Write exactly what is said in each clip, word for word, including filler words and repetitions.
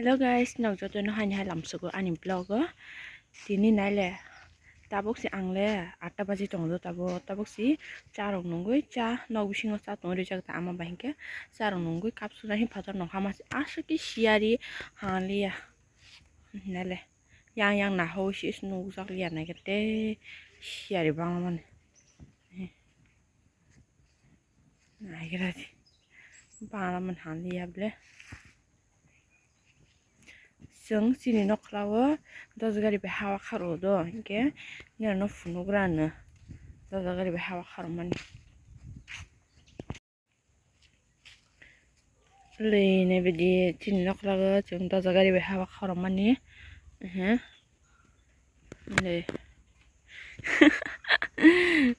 Hello guys, nok joto no haini hai lamsugo ani vlog o. Tini naile tabuk si ang le atta baji tongo tabuk, tabuk si cha rok nungui cha nok bisingo cha tong rijak ta ama bai hinkhe cha rok nungui kapsuna hi phatar nokha ma aswk khe siyari haliya naile yang yang naho si nukjak liya naikhe tei siyari bangmani. Naigra di. Bana man han liya ble. Chwng chini nokla o dosa gari bai hawa kharo do, hinkhe nini no phunuk rano dosa gari bai hawa kharo mani. Lei nai bidi chini nokla o chwng dosa gari bai hawa kharo mani. Ehe. Le.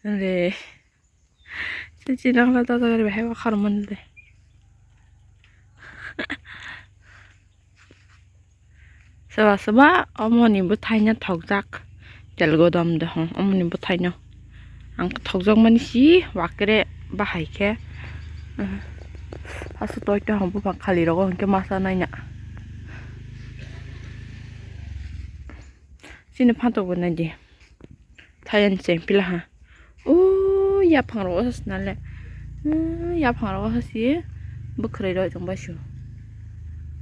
Le. Sini nokla dosa gari bai hawa kharo mani le. Soba soba omoni bwthaino thokjak. Tel godam de hwn omoni bwthaino. Ang thokjak mani si wakre bahai khe. Aswk toi toi hwn buphang khali rogo hinkhe masa naina. Chini phantok bo nai di. Thaiyan cheng pila ha. O yaphang rogo sa nale. O yaphang rogo sa si bwkhwrwi roi tong bai su.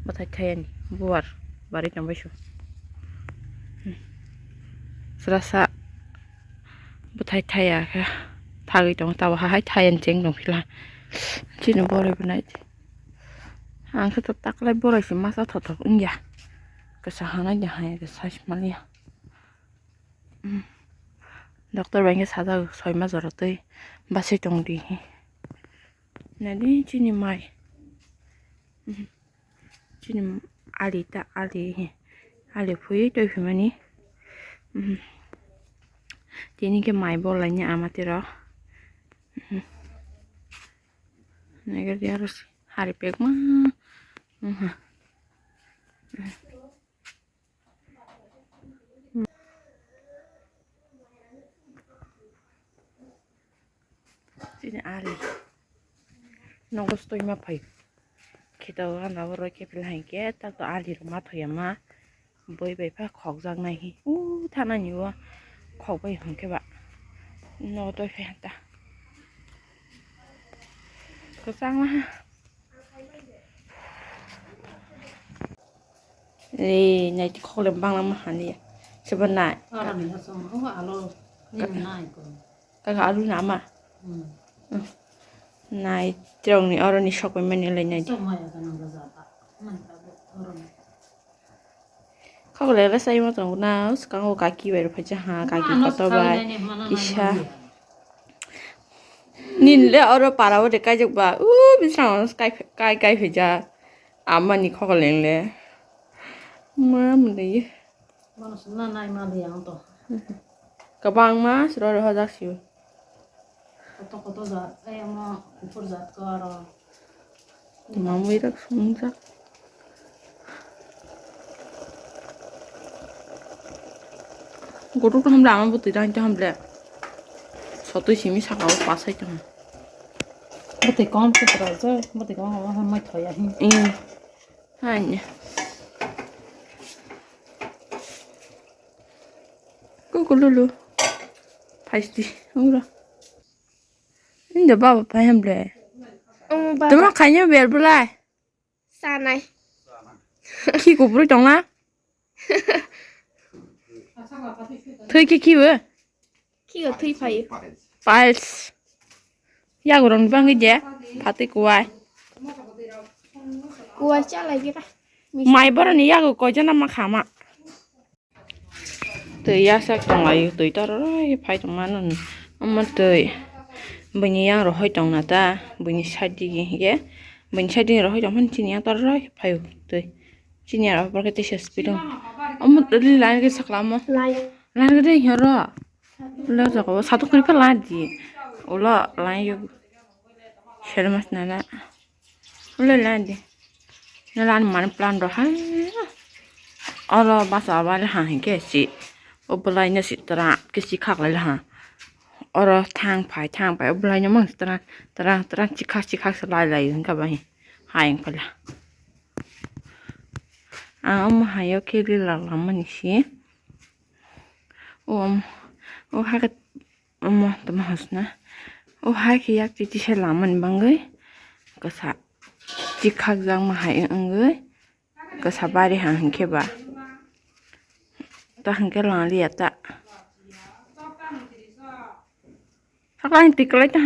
Bwthai thaiyan buar bari tong bai su. Srasa bwthai thaiya khe thagwi tong tabo hai thaiyan cheng tong pila. Chini boroi bo nai. Ang khe to taklai boroi se masa thothok wngya. Kisa hana ya haya kisa simaliya. Doctor bai khe sajak soi ma jora twi basai tong di hi. Nadi chini mai. Chini ali ta ali hi. Ali phui toi phimani. Tini khe mai bol laini ama tiro. Naigar di aro hari pek ma. Chini ali nogo stoi ma phai. Khita o ana oro khe pila hai khe ta to ali rok ma thoya ma boi bai pha khokjak nai hi u thana ni o khok bai hwn khe ba nogo toi phe ta kwchang ma ha. Ei, nai ti khok le bang lama hani. Sebo nai. Aro ni ha song, oh, alo. Ni nai ko. Kaka alu nama. Hmm. Nai, trong ni oro ni sok pai mani lai nai. Sok maya ka nang da za ta. Nai ka bo, oro ni. Khok le le sai mo tong na, skang o kaki bai ro phaja ha, kaki koto bai. Kisa. Nin le oro para o de kai jok ba. U, bisrang kai, kai, kai phaja. Amani khokoleng le. Ma mwnwi. Bono swnna nai ma di ang to. Kwbangma sro rw hojak sio. Koto koto jat, ai amo kuphur jat ko aro. Mamwi rok swngjak. Gotok to hamle ama bwtwi rang to hamle. Sotwi simi saka o pasai to. Bwtwi kom se kwrajak, bwtwi kom mai thoya hin. Ih. Hanya. Kukululu. Phaisi. Ura. Inda baba phai hamle. Omo baba. Tuma khaina ber bulai. Sanai. Khi kubrui tongna. Thwi khe khibo. Khigo thwi phaio. Piles. Yago rong bangwi je. Phatwi kuwai. Kuwai chalai gira. Mai boroni yago koijana ma khama. Twi yasak tonglaio, twi tororoi phai tongmano. Omo twi buini yang rohoi tongna ta, buini side digi hige, buini side digi rohoi tongmani chini yang tororoi phaio twi. Chini yang rohoi porkhe tei ses pidong. Omo twi line khe sakla omo. Line. Line khe tei hero. Ulo jaga o satok khe pha line di. Ulo line yo. Sero mas nana. Ule landi. Nalani mani plan ro hai. Oro basa bale ha hingke si. O belai na si tra ke si khak lai ha. Oro thang phai thang phai o belai na mang tra tra tra si khak si khak sa lai lai hingka ba hi. Hai hingka la. Ang omo hayo khe rila lamani si. O, o hakhe omo tamo hasna. O hai khe yak titi se lamani bangwi kasa tikhak jakma hai wngwi kasa bari ha hinkhe ba. Ta hinkhe lang liya ta. Saklang tiklai ta.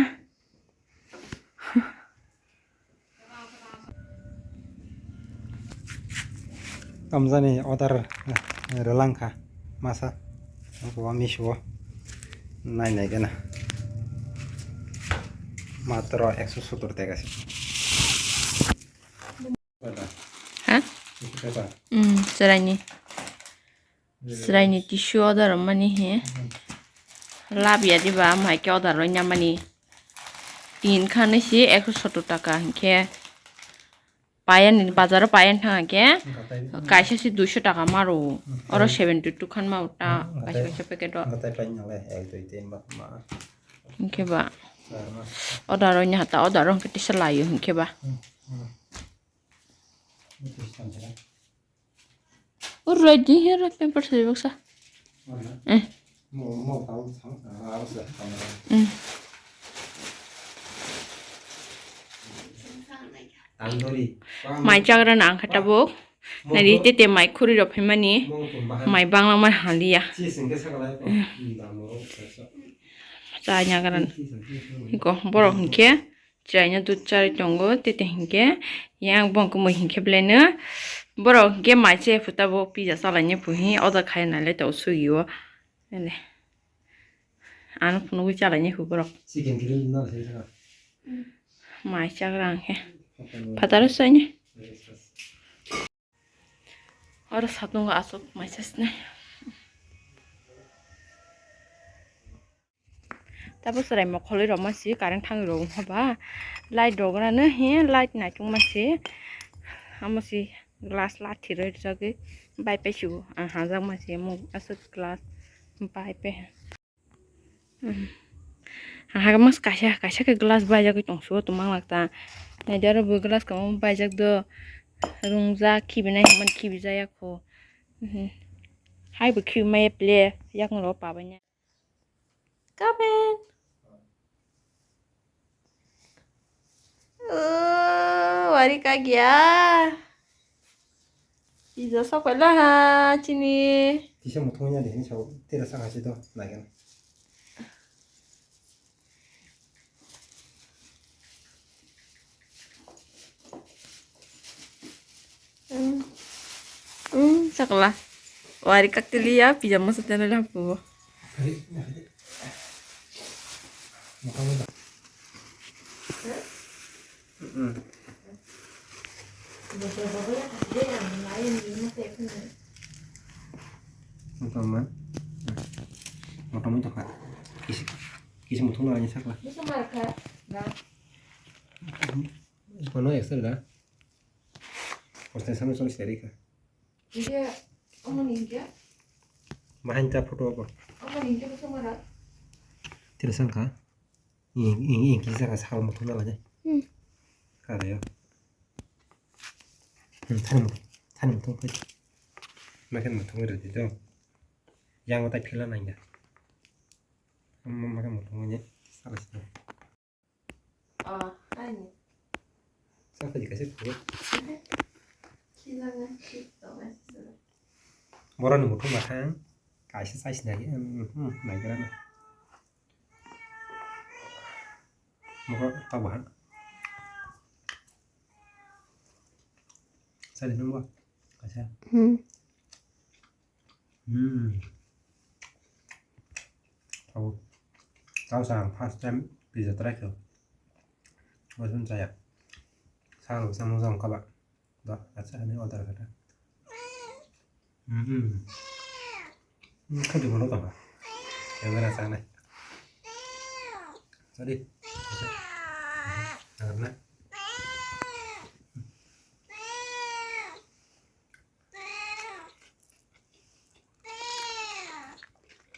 Tamjani order, eh, rwlang kha masa. Bo Meesho o nai nai gana. Matro ekso sottor taka se. Ha? Ekso taka. Hmm, chwraini. Chwraini tissue order rwmani he. Lab ya diba, amhai khe order rwina mani. Tin khan se ekso sottor taka hinkhe. Payan ni bazar o payan thang khe. Gatai. Kaisa se duiso taka maro. Hmm. Oro seventy two khan ma uta. Hmm, gatai. Kaisa kaisa packet o. Gatai payan nang le ek dui tin ba ma. Hinkhe ba. Char ma. Order rwina hata order rw hinkhe tisa laio hinkhe ba. Hmm, hmm. Ur roi di hero paper sari baksa. Eh. Hmm. Mai chagra nang kha tabuk. Nari tete mai khuri rok phaimani. Mai bangla mai haliya. Chaya gran. Iko borok hinkhe. Chwraino dud charwi tongo, tete hinkhe yang bongkhe mui hinkhe belaino borok hinkhe mai chaya phuta bo pizza chalaina phuhi order khai nailai tongo Swiggy o. Ele. Ano phunugwi chalaina phu borok. Chicken grill na se sa. Mai chagra ang khe. Phataro chaini. Oro satungo aswk mai sasnai. Tabuk chwrai mokholwi rok masi current thangwi rok wngkha ba light rok rano he light naitung masi amo si glass lathi roi rijagwi bai paisio ang hajak masi mung aswk glass bai pai. Ang hagak mas kaisa kaisa khe glass baijagwi tongsuo tongmang lakta naidi oro bo glass kwbangma baijak do rungjak khibinai hwnmani khibijaya kho hai bo khibimaya ple yakung rok pabaina. Kaben. Oh, wari kagya. Pizza sok paila ha chini. Kisa muthungya de hini sao tera saka si do nagan. Hmm. Hmm, sakla. Wari kaktili ya, pizza masa tena dah po. Hmm. Motom man. Motom itu kha. Kisi, kisi motom lagi sakla. Bisa marka. Nah. Kono extra da. Hostel samne cholish tarik kha. Hinkhe, omoni hinkhe? Bahai ta photo bo. Omoni hinkhe bo somara? Tira sangkha. Ing, ing, ing kisa ka sal muthung na lajai. Hmm. Ka da yo. Hmm, thani muthung, thani muthung phai. Makan muthung rwdi do. Yang utai phila nangya. Makan muthung ni sal sal. Oh, ani. Saka di kasih kuat. Kilang sih, tau masih sudah. Borok ni muthung mathang kaisa size nai, hmm, nai kira na. Moko tau bahan. Sali nunggu kaisa. Hmm. Hmm. Tau, tau sa ang first time pizza try kho. Bosun chaya. Sa ang sa mojang kaba. Da, acha ani order kata. Hmm. Hmm, kadi bono kaba. Yang ngana sa nai. Sorry. Karena.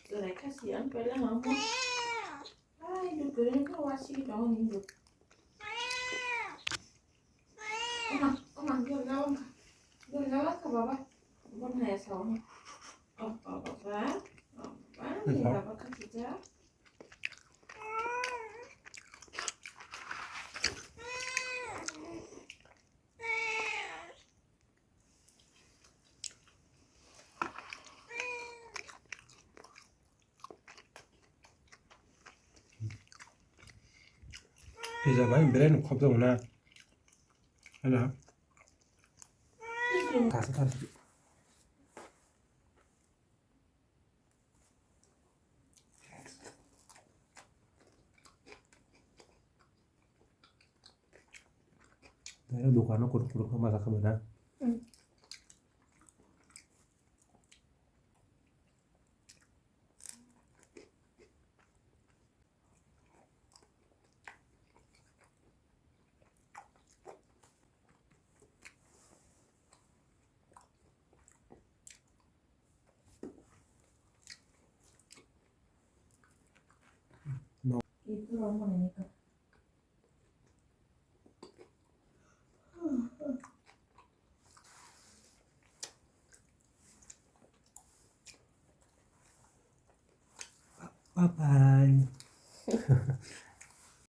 Chwrai kha si ang pela ma mo. Ai, du kere ko wa si to ni du. Oma, oma, yo la oma. Jalak kha baba. Bon hai sao. Oh, baba ba. Baba, ni baba kha sijak. Pizza bai bere no khobjaguna. Ana. Kasa kasa. Dukano kuruk kuruk ma sakha bana. Bye bye.